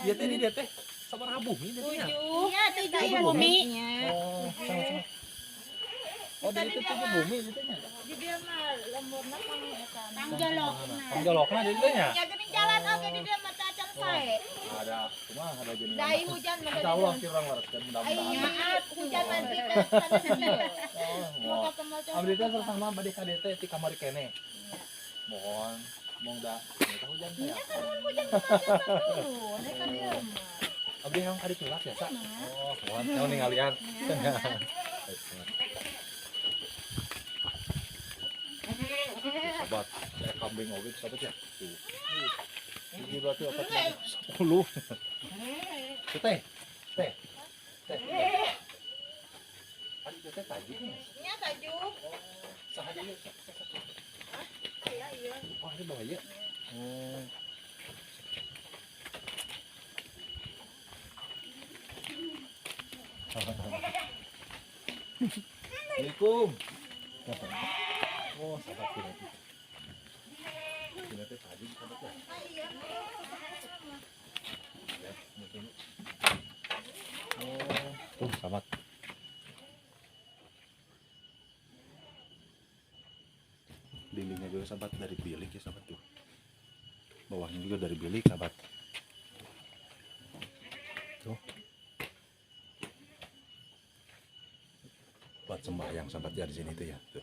Ieu teh di dieu teh sabaraha bumi teh nya? Iya, 7 Bumi. bumi. Oh, sama-sama. Oh, di itu 7 bumi itu nya. Di dia mah lemburna pang eta. Pangjolokna. Pangjolokna di dieu nya. Ya geuning jalan oge di dia mah cacan sae. Ada kumaha ada jenengan. Dai hujan mah. Insya Allah kirang lereskeun mudah-mudahan. Ai hujan nanti kan sanes ieu. Oh, abdi teh sama bade ka dieu teh ti kamari keneh. Mohon mong da eta hujan teh. Nya kan mun hujan mah turun, ka dieu mah. Abdi emang ka ditu lah biasa. Oh, mohon mohon ningalian. Sobat, saya kambing oge sobat ya. Tuh. 7, 2, 3, 4, 5, 10. Teh, teh, teh. Ari teh tajuk nya. Nya tajuk. Saha ieu? Iya, iya. Oh, ini bawa ieu. Assalamualaikum. Oh, sahabat kita. Kita teh tadi sahabat ya. Ya, mungkin. Oh, tuh sahabat. Dindingnya juga sahabat dari bilik ya sahabat tuh. Bawahnya juga dari bilik sahabat. Tuh. Buat sembahyang sahabat ya di sini tuh ya. Tuh.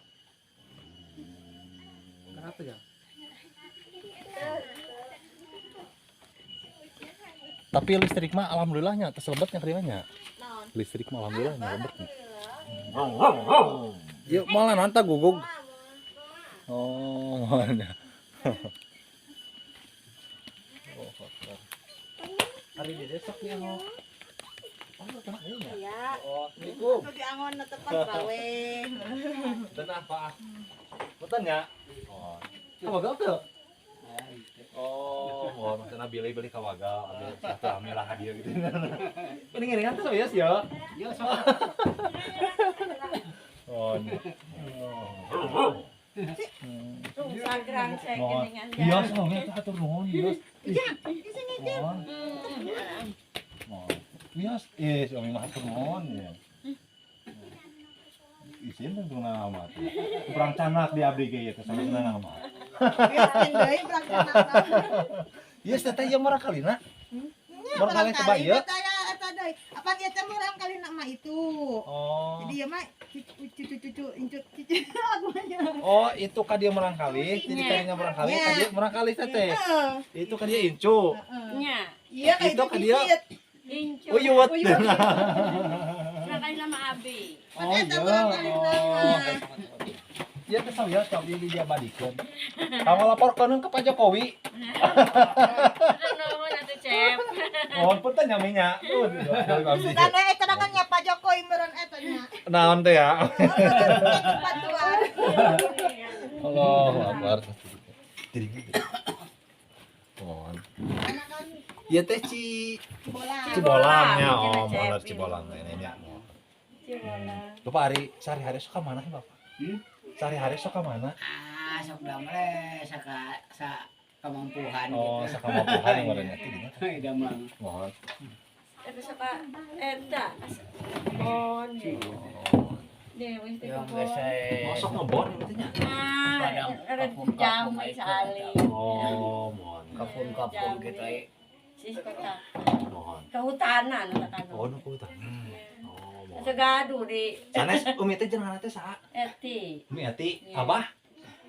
Kenapa ya? Tapi listrik mah alhamdulillahnya terselebetnya kerimanya. Listrik mah alhamdulillahnya lebetnya. Yuk malah nanta gugug. Oh, mana? Oh, kotor. Hari di desa ya. Oh, tenang ini ya. Iya. Oh, Assalamualaikum. Di angon tepat bawe. Tenang, Pak. Punten ya. Oh. Kawagal tuh. Oh, wah, maksudnya beli-beli kawagal, ambil satu ambil lah hadiah gitu. Ini ngiringan tuh ya, ya. Ya, sok. Oh. Sagrang saya geningan. Iya, soalnya itu atur nuhun, iya. Iya, di sini aja. Mohon. Iya, si Umi mah atur nuhun ya. Isin tentu nama tuh. Perang canak di abdi ge ieu teh sama nama. Isin deui perang canak. Ieu teh ieu murang kalina. Nya Murang kali coba ieu. Eta eta deui. Apan ieu teh murang kalina mah itu. Oh. Jadi ieu mah cucu-cucu incut cucu aguanya. Oh, itu ka dia murang kali, jadi kadinya murang kali, ka dia murang kali teh. Itu ka dia incu. Nya. Iya ka itu ka dia Incu. Uyut. Murang kali sama Abi. Oh iya. Iya teh sawios tapi di dia badikeun. Kamu laporkeun ke Pak Jokowi. Nuhun atuh Cep. Mohon punten nya minya. Sugan we eta kan nya Pak Jokowi meureun eta nya. Naon teh ya? Bantuan. Allahu Akbar. Mohon. Ieu teh Cibolang nya, oh, mohon Cibolang teh nya. Cibolang. Bapak hari sehari-hari sok ka mana Bapak? Sehari-hari sok ka mana? Ah, sok damel saka sa kemampuan Oh, gitu. sakamampuhan yang warnanya tidinya. Damel. Mohon. Eta saka eta. Bon. Dewi teh Yang kebon. biasa Oh, sok ngebon ieu teh nya. Ah, ada jam sekali. Oh, mohon. Kapun-kapun gitu eh. Sis kota. Mohon. Kehutanan kata Oh, nu kehutanan. Oh, mohon. Segadu di Sanes Umi teh jenengan teh saha? Eti. Umi Eti, Iya. Abah,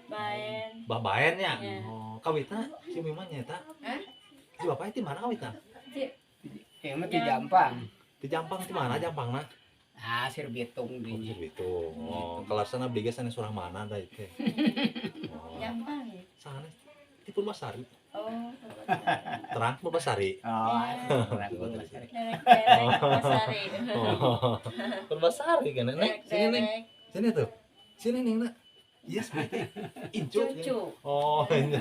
Baen. Bah Baen nya. Iya. Oh, kawitna si Umi mah nyaeta. Hah? Si bapak ti mana kawitna? Ya mah ti Jampang. Ti Jampang ti mana Jampangna? Ah, sir Bitung Oh, di. Bitung. Oh, kelasana abdi ge sanes surah mana da teh. Oh. Jampang. Sanes ti Purbasari. Oh, Terang Purbasari. Oh, Purbasari. Derek-derek Purbasari. Oh. Purbasari kan, Neng? Sini, Neng. Derek-derek. Sini tuh. Sini, Neng, nak. Iya, seperti incu. Cucu. Oh, iya.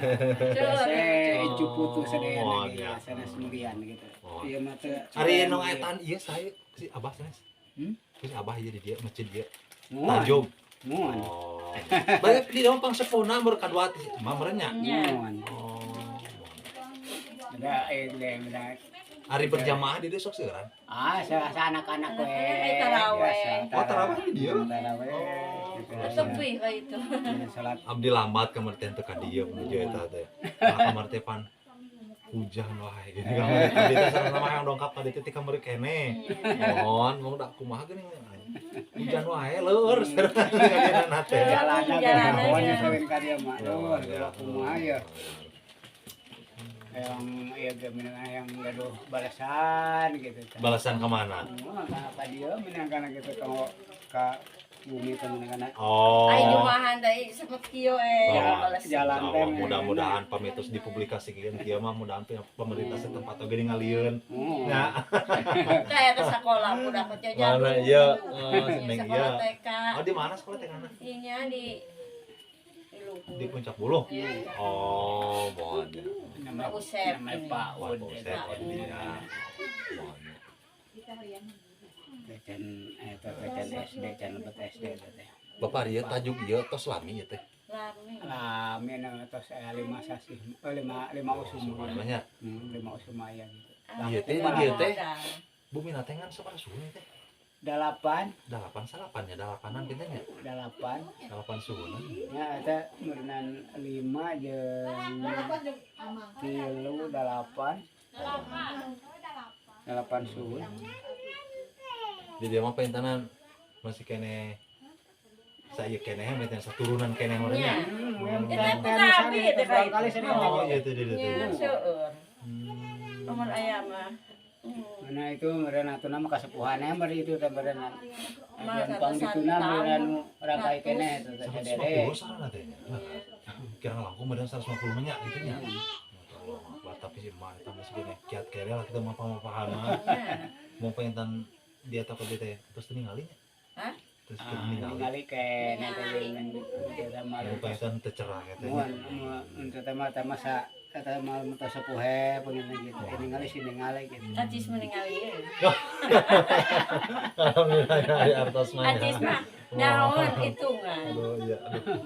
Saya incu putu sadayana Oh, ge iya. sanes mulian gitu. Oh. Ieu mah teu. Ari nu etan ieu saya si Abah sanes. Hmm? Si Abah ieu di dieu masjid dieu. Muan. Tajug. Muan. Oh. Banyak di dalam pang sepuna meur kadua mah meureun nya. Nya. Muan. Oh. Da eh. Ari berjamaah di dia sok seueuran. Ah, sa anak-anak we. Taraweh. Oh, taraweh di dieu. Taraweh. Sepi kayak itu. Salat Abdi lambat kamar teh teu ka dieu menuju eta teh. Kamar teh pan hujan wae gini kamar teh. Abdi teh sareng mah yang dongkap ka dieu teh kamar keneh. Mohon mong da kumaha geuning. Hujan wae leur sareng na teh. jalan Jalan aja. aja. Kawin ka dieu mah. Duh, kumaha ya. Yang ya minang yang gaduh balasan gitu. Balasan kemana? Oh, ka dieu minang kana gitu ka bumi teh minang kana. Oh. Ai jumahan teh sempet kieu balas. Jalan teh. Mudah-mudahan pamitus dipublikasikeun kieu mah mudah-mudahan pemerintah setempat oge ngalieun. Nah, Teh eta sekolah budak teh jajan. Mana ieu? Seneng Sekolah ieu. TK. Oh, di mana sekolah TK-na? Inya di Luhur. Di Puncak Buluh. Oh, mohon ya. Nama Pak Usep. Nama Pak Pak Ud. Usep, oh, di dinya. Mohon ya. Can eta teh can SD, can lebet SD teh. Bapak ieu tajuk ieu tos lami ieu teh. Lami. Lami na tos 5 sasih, 5 usum. Namanya 5 usum aya gitu. Ieu teh di dieu teh. Bumi teh ngan sabaraha suhun teh? 8, 8 salapan ya, dalapanan pinten ya? 8. 8 suhunan. Ya eta meureunnan 5 jeung 3 8. 8 suhun. Jadi dia mah pentanan masih keneh saya keneh mah saturunan keneh orangnya. Oh, iya itu dia. Nya seueur. Umur aya mah. Nah itu meureun atuna mah kasepuhanna meureun itu teh meureun. Mah Pang dituna meureun rangkai keneh itu teh dede. 150 sarana teh. Kira langkung meureun 150 mah nya gitu nya. Allah, tapi si emak eta masih keneh kiat kere lah kita mah pamapahan mah. Mau pengen dia takut dia teh terus ningali nya. Hah? Terus ningali. Ningali keneh teh eta mah. Mau pengen teu cerah eta. Mun mun teh mah teh masa eta mah teh sepuhe pengen gitu. Ningali sih ningali gitu. Acis meningali. Alhamdulillah ya artos mah. Acis mah naon hitungan. Aduh iya aduh.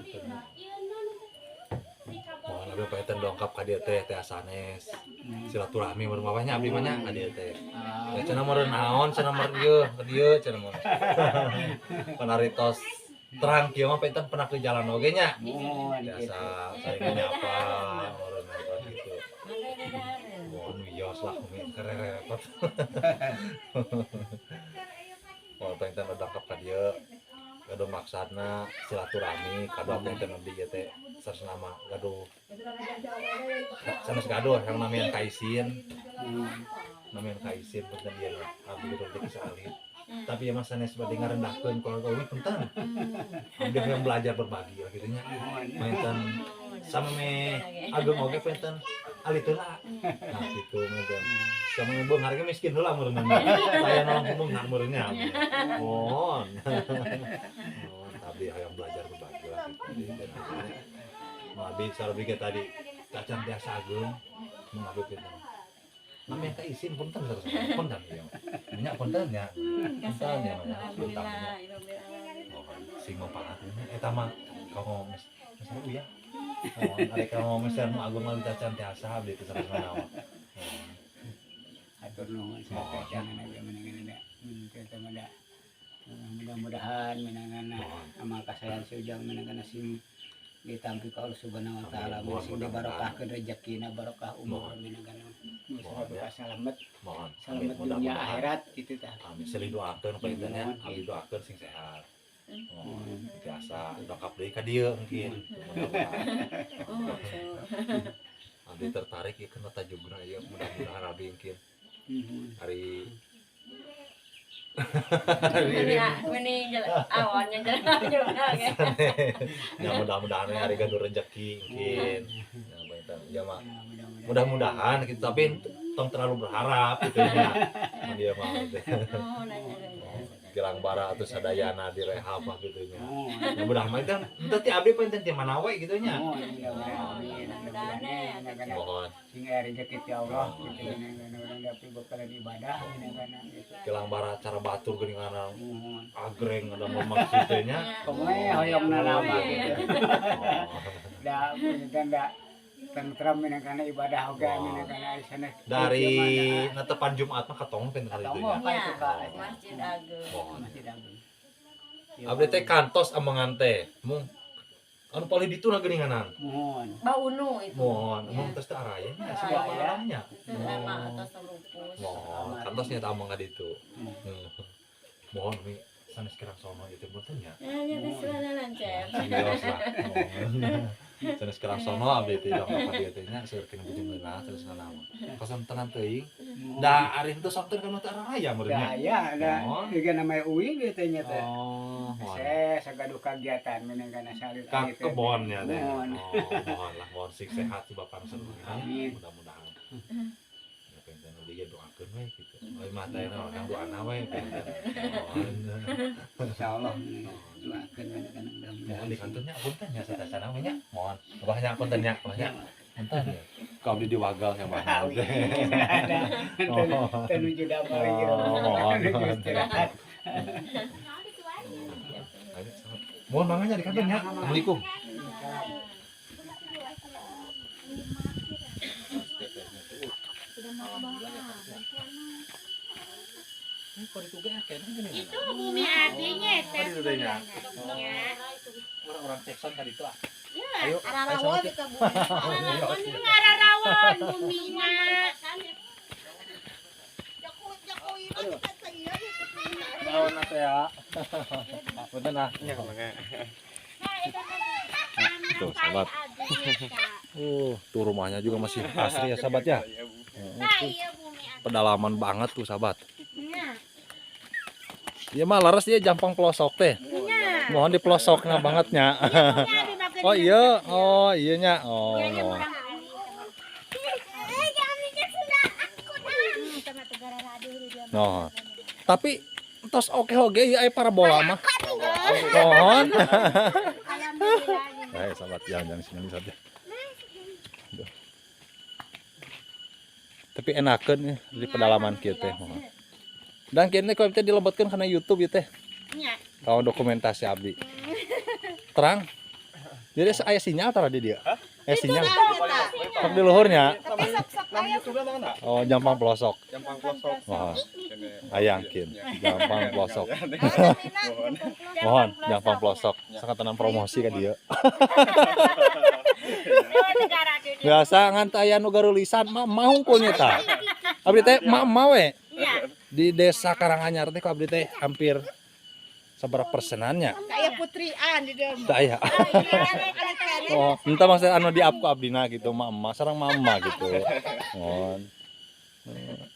Mohon abdi pengen dongkap ka dieu teh teh sanes. Silaturahmi mun bapaknya abdi mah nya ka dieu teh. Ya cenah meureun naon cenah meureun ieu ka dieu cenah meureun. Panaritos terang kieu mah pengen pernah ke jalan oge nya. Mun gitu. Biasa saling nyapa meureun nonton gitu. Mohon wios lah umi kererepot. Mohon pengen dongkap ka dieu. Gaduh maksudna silaturahmi kado pengen abdi ieu teh sanes nama gaduh sanes gaduh yang namanya kaisin namanya kaisin punten ieu mah abdi gaduh teh sekali tapi ya mas sanes bade ngarendahkeun keluarga umi punten abdi yang belajar berbagi lah kitu nya punten sama me ageng oge punten alit heula nah kitu punten sama me beunghar ge miskin heula meureun saya nolong beunghar meureun nya mohon abdi hayang belajar berbagi lah gitu. Abdi sareng ge tadi tacan tiasa ageung mun abdi pinten. Namanya teh isin punten sareng punten ieu. Nya punten nya. Punten nya. Alhamdulillah. Sing manfaat eta mah kamu misalnya uya. Oh, ari kamu meser nu ageung mah tacan tiasa abdi teh sareng naon. Atur nuhun sae jangan abdi menengin da. Mun teh mah da. Mudah-mudahan menangana amal kasayan si Ujang menangana sing ditampi ka Allah Subhanahu wa taala sing dibarokahkeun rezekina barokah umur minangana muga selamat selamat dunia akhirat kitu tah. Amin silih doakeun panginten nya abdi doakeun sing sehat. Biasa dongkap deui ka dieu mungkin. Abdi tertarik ieu kana tajugna ieu mudah-mudahan abdi mungkin hari Ini awannya jalan juga. Ya mudah-mudahan hari gaduh rezeki mungkin. Ya mah mudah-mudahan gitu tapi tong terlalu berharap gitu ya. Dia mah gitu. Kilang bara atau sadayana direhab mah gitu nya. Ya mudah-mudahan kan henteu ti abdi panten ti mana we gitu nya. Mohon sing aya rezeki ti Allah gitu urang dapat bakalan ibadah gitu. Kilang bara cara batur geuningan agreng ada memak kitu nya. Komo hoyongna lama gitu. Da punten da Tentram minangkana ibadah oge minangkana sanes. Dari netepan Jumat mah katong pinter itu nya. Masjid Agung. Masjid Agung. Abdi teh kantos amangan teh. Mung anu paling ditu na geuninganan. Mohon. Baunu itu. Mohon, emang tos teh araya nya nya. Itu emang atas lupus. Mohon, kantos nya amang ka ditu. Mohon mi sanes kirang sono ieu teh punten nya. Ya nya teh selana lancar. Serius lah. Sanes kirang sono abdi teh dong ka dieu teh nya seueur kena bujung meunah terus nanaon. Kasontenan teuing. Da ari teu sonten kana teh araya meureun nya. Aya da ieu namanya uwi ieu teh nya teh. Oh, saya sagaduh kagiatan minangkana salit ka kebon nya teh. Oh, mohon lah mohon sing sehat si bapak nu mudah-mudahan. Ya pengen abdi ge doakeun we kitu. Euy mah teh urang doana we pengen. Insyaallah doakeun minangkana mudah-mudahan. Mohon di kantornya punten nya satacana we nya. Mohon. Abahnya punten nya, abahnya. Punten ya. Ka abdi diwagal nya mah. Teu nuju damel ieu. Mohon. Mohon manganya di kantornya. Assalamualaikum. Itu bumi artinya teh. Orang-orang Jackson tadi itu ah. Ayo, ararawon itu bumi. Ararawon ararawon bumina. Naon teh ya. Punten ah. Tuh, sahabat. Tuh rumahnya juga masih asri ya sahabat ya. Pedalaman banget tuh sahabat. Ya mah laras dia jampang pelosok teh. Mohon di pelosoknya bangetnya. Oh iya, oh iya nya. Oh. Noh. Tapi tos oke oge ieu aya parabola mah. Mohon. Ayo sahabat jalan-jalan sini saja. Tapi enakeun ya di pedalaman kieu teh. Dan kieu teh kalau teh dilebetkeun kana YouTube ieu teh. Kalau dokumentasi abdi. Terang. Jadi aya sinyal tara di dia. Sinyal. Sok di luhurnya. Oh, jampang pelosok. Jampang pelosok. Oh. Ayangkin, jampang pelosok. Mohon, jampang pelosok. Sangat tenang promosi ka dieu. Biasa ngan aya nu garulisan mah hungkul nya tah. Abdi teh mah we. Di desa Karanganyar teh ku abdi teh hampir sabaraha persenannya. Kayak putrian di dalam. Tah aya. Oh, entah maksudnya anu di up ku abdina gitu, mama sareng mama gitu. Mohon.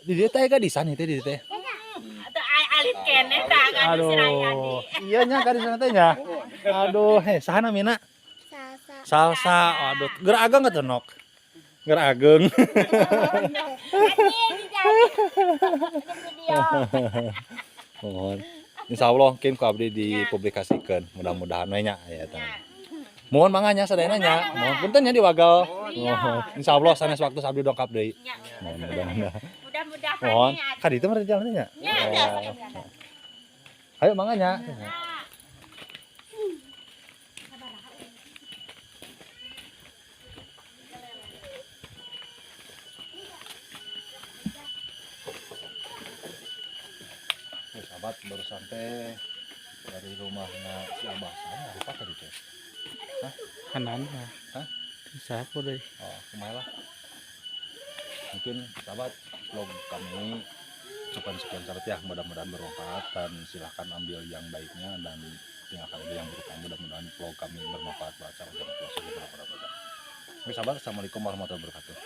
Di dieu teh gadisan ieu teh di dieu teh. Atau alit keneh tah gadis Rayani. Iya nya gadisan teh nya. Aduh, heh saha namina? Salsa. Salsa. Aduh, geura ageng atuh nok. Geura ageng. Mohon. Insya Allah mungkin ku abdi dipublikasikan, mudah-mudahan we nya ya tah. Mohon manganya sadayana nya. Mohon punten nya diwagal. Mohon. Insya Allah sanes waktu abdi dongkap deui. Mohon mudah-mudahan. Mudah-mudahan. Mohon. Ka ditu mah jalan nya. Ayo manganya. Sahabat baru sampai dari rumahnya si Abah saya lupa tadi teh. Hah? Hanan. Hah? Bisa aku deh. Oh, kumaha lah. Mungkin sahabat vlog kami cukup sekian sahabat ya, mudah-mudahan bermanfaat dan silahkan ambil yang baiknya dan tinggalkan yang buruknya. Mudah-mudahan vlog kami bermanfaat buat sahabat. Oke sahabat, assalamualaikum warahmatullahi wabarakatuh.